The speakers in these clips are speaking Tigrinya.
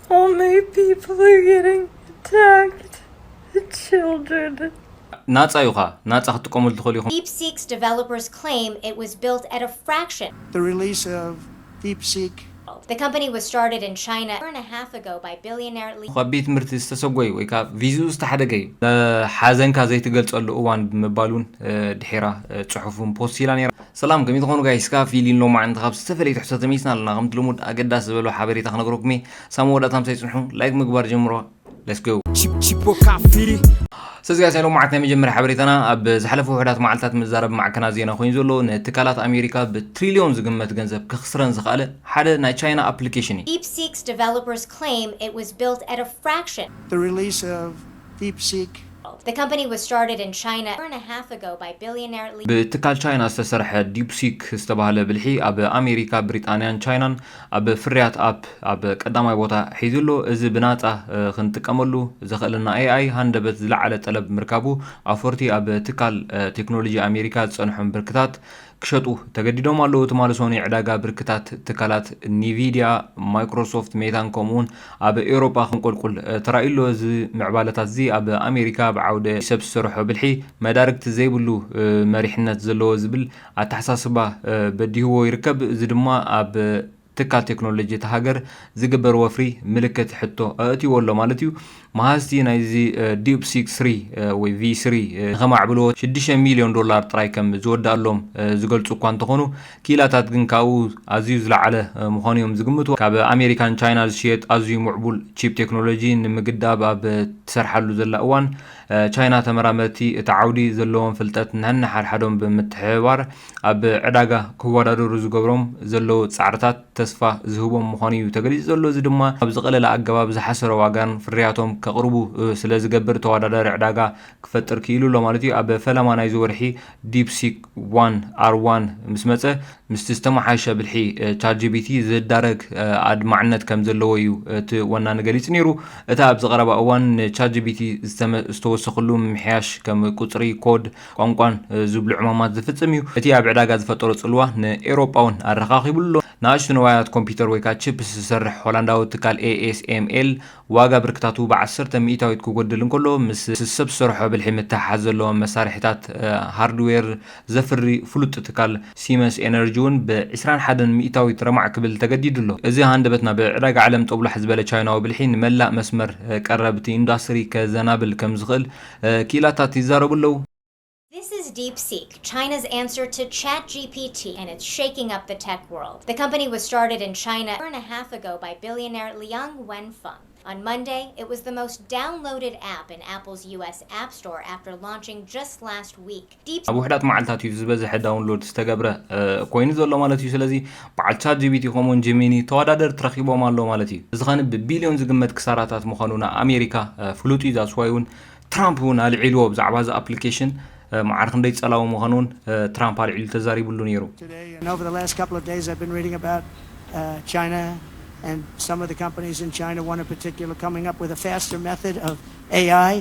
All my people are getting attacked. The children. ናፃ እዩ ኸዓ ናፃ ክትጥቀመሉ ትኽእሉ ኢኹም። DeepSeek's developers claim it was built at a fraction. The release of DeepSeek The company was started in China a year and a half ago by billionaire Li. ካብ ቤት ትምህርቲ ዝተሰጎዩ ወይ ከዓ ቪዝኡ ዝተሓደገ እዩ። ሓዘንካ ዘይትገልፀሉ እዋን ብምባል እውን ድሒራ ፅሑፉን ፖስት ኢላ ነይራ። ሰላም ከመይ ትኾኑ ጋይስ? ካብ ፊሊን ሎማዕንቲ ካብ ዝተፈለየ ትሕቶ ተመይስና ኣለና። ከምቲ ልሙድ ኣገዳሲ ዝበሎ ሓበሬታ ክነግረኩም እየ። ሳብ መወዳእታ ምሳይ ፅንሑ። ላይክ ምግባር ጀምሮ። Let's go። Chip, chip, cafiri. ስለዚ ጋይስ ናይ ሎማዓት ናይ መጀመርያ ሓበሬታና ኣብ ዝሓለፉ ውሕዳት መዓልታት መዛረቢ ማዕከናት ዜና ኮይኑ ዘሎ ንትካላት ኣሜሪካ ብትሪሊዮን ዝግመት ገንዘብ ከኽስረን ዝኽኣለ ሓደ ናይ ቻይና ኣፕሊኬሽን እዩ። DeepSeek's developers claim it was built at a fraction. The release of DeepSeek The company was started in China a year and a half ago by billionaire Li. ብትካል ቻይና ዝተሰርሐ ዲፕሲክ ዝተባህለ ብልሒ ኣብ ኣሜሪካ፣ ብሪጣንያን ቻይናን ኣብ ፍርያት ኣፕ ኣብ ቀዳማይ ቦታ ሒዙ ኣሎ። እዚ ብናጻ ክንጥቀመሉ ዘኽእለና ኤኣይ ሃንደበት ዝለዓለ ጠለብ ምርካቡ ኣፈርቲ ኣብ ትካል ቴክኖሎጂ ኣሜሪካ ዝጸንሖም ብርክታት ክሸጡ ተገዲዶም ኣለዉ። ትማሊ ሰኑይ ዕዳጋ ብርክታት ትካላት ኒቪድያ፣ ማይክሮሶፍት፣ ሜታን ከምኡውን ኣብ ኤውሮጳ ክንቆልቁል ተራእዩ ኣሎ። እዚ ምዕባለታት እዚ ኣብ ኣሜሪካ ብዓውደ ሰብ ዝሰርሖ ብልሒ መዳርግቲ ዘይብሉ መሪሕነት ዘለዎ ዝብል ኣተሓሳስባ በዲህዎ ይርከብ። እዚ ድማ ኣብ ትካል ቴክኖሎጂ እታ ሃገር ዝግበር ወፍሪ ምልክት ሕቶ ኣእትይዎ ኣሎ ማለት እዩ። መሃዝቲ ናይዚ ዲፕሲክ ስሪ ወይ ቪ ስሪ ንኸማዕብልዎ ሽዱሽተ ሚልዮን ዶላር ጥራይ ከም ዝወዳኣሎም ዝገልፁ እኳ እንተኾኑ ክኢላታት ግን ካብኡ ኣዝዩ ዝለዓለ ምዃኑ እዮም ዝግምቱ። ካብ ኣሜሪካን ቻይና ዝሽየጥ ኣዝዩ ምዕቡል ቺፕ ቴክኖሎጂ ንምግዳብ ኣብ ትሰርሓሉ ዘላ እዋን ቻይና ተመራመርቲ እቲ ዓውዲ ዘለዎም ፍልጠት ነንሓድሓዶም ብምትሕብባር ኣብ ዕዳጋ ክወዳደሩ ዝገብሮም ዘለዉ ፃዕርታት ተስፋ ዝህቦም ምዃኑ እዩ ተገሊፁ ዘሎ። እዚ ድማ ኣብ ዝቐለለ ኣገባብ ዝሓሰረ ዋጋን ፍርያቶም ከቕርቡ ስለ ዝገብር ተወዳዳሪ ዕዳጋ ክፈጥር ክኢሉ ኣሎ ማለት እዩ። ኣብ ፈለማ ናይዚ ወርሒ ዲፕሲክ ዋን ኣር ዋን ምስ መፀ ምስቲ ዝተመሓየሸ ብልሒ ቻት ጂቢቲ ዝዳረግ ኣድማዕነት ከም ዘለዎ እዩ እቲ ወናኒ ገሊፁ ነይሩ። እቲ ኣብዚ ቀረባ እዋን ንቻት ጂቢቲ ዝተወሰኽሉ ምምሕያሽ ከም ቁፅሪ፣ ኮድ፣ ቋንቋን ዝብሉ ዕማማት ዝፍፅም እዩ። እቲ ኣብ ዕዳጋ ዝፈጠሮ ፅልዋ ንኤውሮጳ እውን ኣረኻኺቡ ኣሎ። ንኣሽቱ ንዋያት ኮምፒውተር ወይ ከዓ ቺፕስ ዝሰርሕ ሆላንዳዊ ትካል ኤኤስኤምኤል ዋጋ ብርክታቱ ብዓሰርተ ሚእታዊት ክጎድል እንከሎ ምስ ሰብ ዝሰርሖ ብልሒ ምትሕሓዝ ዘለዎም መሳርሒታት ሃርድዌር ዘፍሪ ፍሉጥ ትካል ሲመንስ ኤነርጂ እውን ብዒስራን ሓደን ሚእታዊት ረማዕ ክብል ተገዲዱ ኣሎ። እዚ ሃንደበትና ብዕዳጋ ዓለም ጠብላሕ ዝበለ ቻይናዊ ብልሒ ንመላእ መስመር ቀረብቲ ኢንዱስትሪ ከዘናብል ከም ዝኽእል ክኢላታት ይዛረቡ ኣለዉ። This is DeepSeek, China's answer to ChatGPT, and it's shaking up the tech world. The company was started in China a year and a half ago by billionaire Liang Wenfeng. On Monday, it was the most downloaded app in Apple's U S App Store after launching just last week. Deep ኣብ ውሕዳት መዓልታት እዩ ዝበዝሐ ዳውንሎድ ዝተገብረ ኮይኑ ዘሎ ማለት እዩ። ስለዚ በዓል ቻት ጂቢቲ ከምኡውን ጂሚኒ ተወዳደርቲ ረኺቦም ኣሎ ማለት እዩ። እዚ ኸን ብቢልዮን ዝግመት ክሳራታት ምዃኑ ንኣሜሪካ ፍሉጥ እዩ። ዛስዋይ እውን ትራምፕ እውን ኣልዒልዎ ብዛዕባ እዚ ኣፕሊኬሽን ማዕረ ክንደይ ጸላዊ ምዃኑ እውን ትራምፕ ኣልዒሉ ተዛሪብሉ ነይሩ። Today and over the last couple of days, I've been reading about uh, China and some of the companies in China, one in particular, coming up with a faster method of A I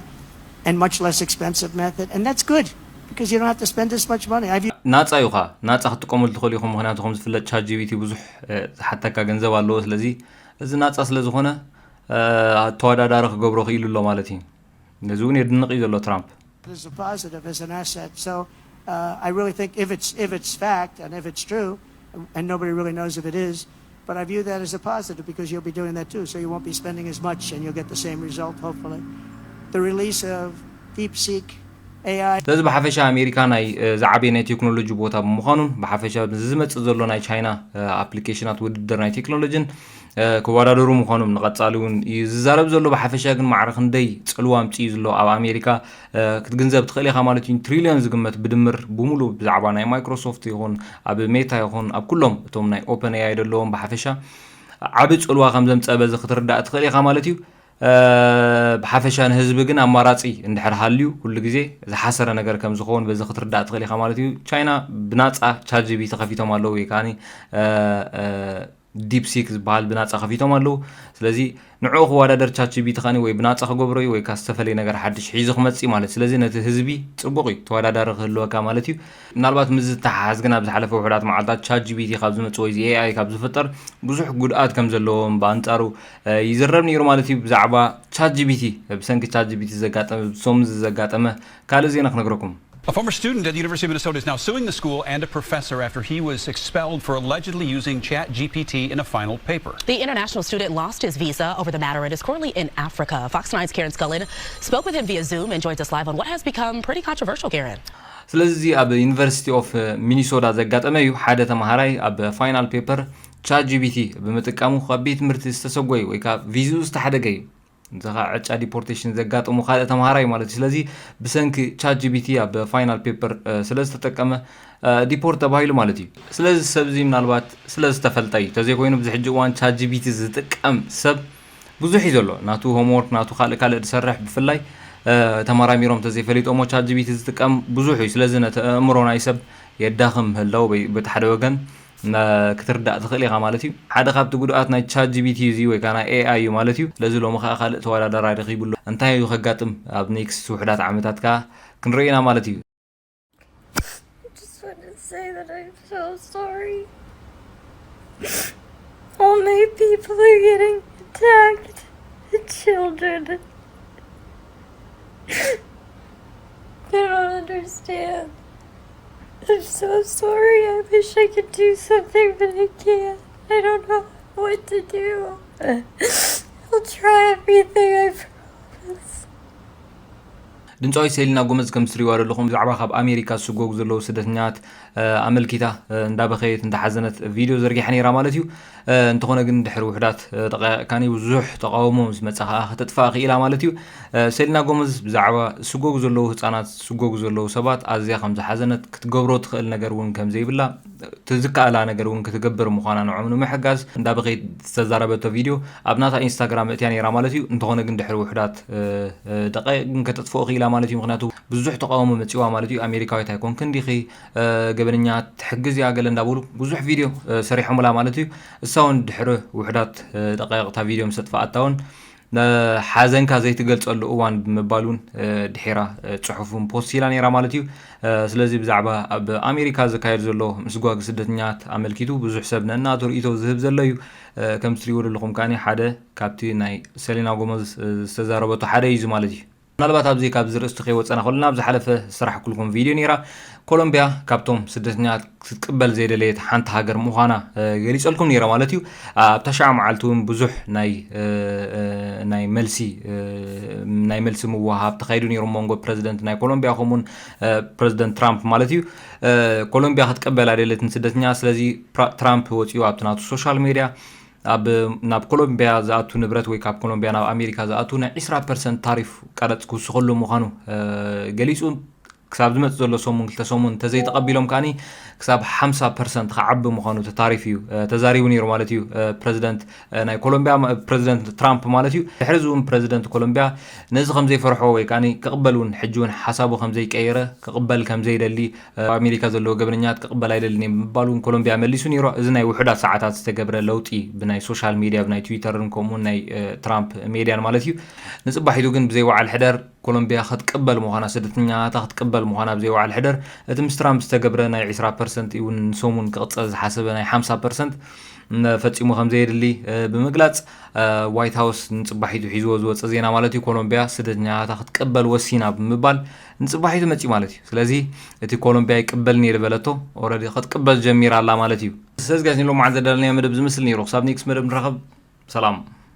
and much less expensive method, and that's good because you don't have to spend this much money. I've ናጻ እዩ ኸዓ ናጻ ክትጥቀሙሉ ትኽእሉ ኢኹም። ምኽንያቱ ከም ዝፍለጥ ቻት ጂቢቲ ብዙሕ ዝሓተካ ገንዘብ ኣለዎ። ስለዚ እዚ ናጻ ስለ ዝኾነ ተወዳዳሪ ክገብሮ ክኢሉ ኣሎ ማለት እዩ። ነዚ እውን የድንቕ እዩ ዘሎ ትራምፕ። This is a positive as an asset. So uh, I really think if it's if it's fact and if it's true, and nobody really knows if it is, but I view that as a positive because you'll be doing that too. So you won't be spending as much, and you'll get the same result hopefully. The release of DeepSeek A I. ስለዚ ብሓፈሻ ኣሜሪካ ናይ ዝዓበየ ናይ ቴክኖሎጂ ቦታ ብምዃኑን ብሓፈሻ ዝመፅእ ዘሎ ናይ ቻይና ኣፕሊኬሽናት ውድድር ናይ ቴክኖሎጂን ክወዳደሩ ምዃኖም ንቐፃሊ እውን እዩ ዝዛረብ ዘሎ። ብሓፈሻ ግን ማዕረ ክንደይ ፅልዋ ኣምፅኡ ዘሎ ኣብ ኣሜሪካ ክትግንዘብ ትኽእል ኢኻ ማለት እዩ። ትሪልዮን ዝግመት ብድምር ብምሉእ ብዛዕባ ናይ ማይክሮሶፍት ይኹን ኣብ ሜታ ይኹን ኣብ ኩሎም እቶም ናይ ኦፐን ኤኣይ ዘለዎም ብሓፈሻ ዓቢ ጽልዋ ከም ዘምጸ በዚ ክትርዳእ ትኽእል ኢኻ ማለት እዩ። ብሓፈሻ ንህዝቢ ግን ኣማራጺ እንድሕር ሃልዩ ኩሉ ግዜ ዝሓሰረ ነገር ከም ዝኸውን በዚ ክትርዳእ ትኽእል ኢኻ ማለት እዩ። ቻይና ብናጻ ቻት ጂቢቲ ከፊቶም ኣለዉ ወይ ከዓኒ ዲፕሲክ ዝበሃል ብናፃ ከፊቶም ኣለዉ። ስለዚ ንዕኡ ክወዳደር ቻት ጂቢቲ ከኒ ወይ ብናፃ ክገብሮ እዩ ወይ ካ ዝተፈለየ ነገር ሓድሽ ሒዙ ክመፅእ ማለት። ስለዚ ነቲ ህዝቢ ፅቡቕ እዩ፣ ተወዳዳሪ ክህልወካ ማለት እዩ። ምናልባት ምስ ዝተሓሓዝ ግን ኣብ ዝሓለፈ ውሑዳት መዓልታት ቻት ጂቢቲ ካብ ዝመፅእ ወይ ኤኣይ ካብ ዝፍጠር ብዙሕ ጉድኣት ከም ዘለዎም ብኣንፃሩ ይዝረብ ነይሩ ማለት እዩ። ብዛዕባ ቻት ጂቢቲ ብሰንኪ ቻት ጂቢቲ ዘጋጠመ ብሶም ዘጋጠመ ካልእ ዜና ክነግረኩም። A former student at the University of Minnesota is now suing the school and a professor after he was expelled for allegedly using ChatGPT in a final paper. The international student lost his visa over the matter and is currently in Africa. Fox nine's Karen Scullin spoke with him via Zoom and joins us live on what has become pretty controversial, Karen. ስለዚ እዚ ኣብ ዩኒቨርሲቲ ኦፍ ሚኒሶታ ዘጋጠመ እዩ። ሓደ ተምሃራይ ኣብ ፋይናል ፔፐር ቻት ጂቢቲ ብምጥቃሙ ካብ ቤት ትምህርቲ ዝተሰጎዩ ወይ ከዓ ቪዝኡ ዝተሓደገ እዩ። እዚ ከዓ ዕጫ ዲፖርቴሽን ዘጋጠሙ ካልእ ተምሃራይ ማለት እዩ። ስለዚ ብሰንኪ ቻት ጂቢቲ ኣብ ፋይናል ፔፐር ስለ ዝተጠቀመ ዲፖርት ተባሂሉ ማለት እዩ። ስለዚ ሰብ እዚ ምናልባት ስለ ዝተፈልጠ እዩ። ተዘይኮይኑ ብዚ ሕጂ እዋን ቻት ጂቢቲ ዝጥቀም ሰብ ብዙሕ እዩ ዘሎ። ናቱ ሆምወርክ ናቱ ካልእ ካልእ ዝሰርሕ ብፍላይ ተመራሚሮም ተዘይፈሊጦሞ ቻት ጂቢቲ ዝጥቀም ብዙሕ እዩ። ስለዚ ነቲ ኣእምሮ ናይ ሰብ የዳኽም ምህላው በቲ ሓደ ወገን ክትርዳእ ትኽእል ኢኻ ማለት እዩ። ሓደ ካብቲ ጉድኣት ናይ ቻት ጂቢቲ እዚ ወይ ከዓ ናይ ኤኣይ እዩ ማለት እዩ። ስለዚ ሎሚ ከዓ ካልእ ተወዳዳራይ ረኺብሉ እንታይ እዩ ከጋጥም ኣብ ኔክስት ውሕዳት ዓመታት ከዓ ክንርኢ ኢና ማለት እዩ። Just want to say that I'm so sorry. All my people are getting attacked. The children. I don't understand. I'm so sorry. I wish I could do something, but I can't. I don't know what to do. I'll try everything, I promise. ድምፃዊት ሴሊና ጎመዝ ከም ትሪእዋ ዘለኹም ብዛዕባ ካብ ኣሜሪካ ዝስጎጉ ዘለዉ ስደተኛታት ኣመልኪታ እንዳበኸየት እንዳሓዘነት ቪድዮ ዘርጊሓ ነይራ ማለት እዩ። እንተኾነ ግን ድሕሪ ውሕዳት ደቂቃ ብዙሕ ተቃውሞ ምስ መፀ ከዓ ከተጥፍኣ ክኢላ ማለት እዩ። ሴሊና ጎመዝ ብዛዕባ ዝስጎጉ ዘለዉ ህፃናት ዝስጎጉ ዘለዉ ሰባት ኣዝያ ከም ዝሓዘነት ክትገብሮ ትኽእል ነገር እውን ከም ዘይብላ ትዝከኣላ ነገር እውን ክትገብር ምዃና ንዖም ንምሕጋዝ እንዳበኸየት ዝተዛረበቶ ቪድዮ ኣብ ናታ ኢንስታግራም እትያ ነይራ ማለት እዩ። እንተኾነ ግን ድሕሪ ውሕዳት ደቂቅ ግን ከተጥፍኦ ክኢላ ማለት እዩ። ምክንያቱ ብዙሕ ተቃውሞ መፂዋ ማለት እዩ። ኣሜሪካዊት ኣይኮንክን ዲኺ ገበነኛ ትሕግዝ እያ ገለ እንዳበሉ ብዙሕ ቪድዮ ሰሪሖምላ ማለት እዩ። እሳ እውን ድሕሪ ውሕዳት ደቂቅ እታ ቪድዮ ምስ ኣጥፍኣታ እውን ሓዘንካ ዘይትገልፀሉ እዋን ብምባል እውን ድሒራ ፅሑፍ እውን ፖስት ኢላ ነይራ ማለት እዩ። ስለዚ ብዛዕባ ኣብ ኣሜሪካ ዝካየድ ዘሎ ምስጓግ ስደተኛታት ኣመልኪቱ ብዙሕ ሰብ ነናቱ ርእይቶ ዝህብ ዘሎ እዩ። ከም ትሪእዎ ዘለኹም ከዓኒ ሓደ ካብቲ ናይ ሰሊና ጎመዝ ዝተዛረበቶ ሓደ እዩ እዚ ማለት እዩ። ምናልባት ኣብዚ ካብዚ ርእስቲ ከይወፀና ከለና ኣብ ዝሓለፈ ዝሰራሕኩልኩም ቪድዮ ነይራ። ኮሎምቢያ ካብቶም ስደተኛታት ክትቅበል ዘይደለየት ሓንቲ ሃገር ምዃና ገሊፀልኩም ነይረ ማለት እዩ። ኣብ ተሽዓ መዓልቲ እውን ብዙሕ ናይ ናይ መልሲ ናይ መልሲ ምውሃብ ተኻይዱ ነይሩ መንጎ ፕረዚደንት ናይ ኮሎምቢያ ከምኡውን ፕረዚደንት ትራምፕ ማለት እዩ። ኮሎምቢያ ክትቀበል ኣይደለትን ስደተኛ። ስለዚ ትራምፕ ወፂኡ ኣብቲ ናቱ ሶሻል ሜድያ ኣብ ናብ ኮሎምቢያ ዝኣቱ ንብረት ወይ ካብ ኮሎምቢያ ናብ ኣሜሪካ ዝኣቱ ናይ ዒስራ ፐርሰንት ታሪፍ ቀረፅ ክውስኸሉ ምዃኑ ገሊፁ። ክሳብ ዝመፅእ ዘሎ ሰሙን ክልተ ሰሙን እንተዘይተቐቢሎም ከዓኒ ክሳብ ሓምሳ ፐርሰንት ክዓቢ ምዃኑ እቲ ታሪፍ እዩ ተዛሪቡ ነይሩ ማለት እዩ። ፕረዚደንት ናይ ኮሎምቢያ ፕረዚደንት ትራምፕ ማለት እዩ። ድሕሪ እዚ እውን ፕረዚደንት ኮሎምቢያ ነዚ ከም ዘይፈርሖ ወይ ከዓኒ ክቕበል እውን ሕጂ እውን ሓሳቡ ከም ዘይቀየረ ክቕበል ከም ዘይደሊ ኣብ ኣሜሪካ ዘለዉ ገበነኛታት ክቕበል ኣይደልን እየ ብምባል እውን ኮሎምቢያ መሊሱ ነይሩ። እዚ ናይ ውሑዳት ሰዓታት ዝተገብረ ለውጢ ብናይ ሶሻል ሚድያ ብናይ ትዊተርን ከምኡውን ናይ ትራምፕ ሜድያን ማለት እዩ። ንፅባሒቱ ግን ብዘይ ወዓል ሕደር ኮሎምቢያ ክትቅበል ምዃና ስደተኛታ ክትቅበል ምዃና ብዘይ ወዓል ሕደር እቲ ምስ ትራምፕ ዝተገብረ ናይ ዒስራ ፐርሰንት እውን ንሰሙን ክቕፀል ዝሓሰበ ናይ ሓምሳ ፐርሰንት ፈፂሙ ከም ዘየድሊ ብምግላፅ ዋይት ሃውስ ንፅባሒቱ ሒዝዎ ዝወፀ ዜና ማለት እዩ። ኮሎምቢያ ስደተኛታ ክትቀበል ወሲና ብምባል ንፅባሒቱ መፂ ማለት እዩ። ስለዚ እቲ ኮሎምቢያ ይቅበልኒ ዝበለቶ ኦረዲ ክትቅበል ጀሚራ ኣላ ማለት እዩ። ስለዚ ጋይስ ንሎማዓንቲ ዘዳለናዮ መደብ ዝምስል ነይሩ። ክሳብ ኔክስት መደብ ንራኸብ። ሰላም።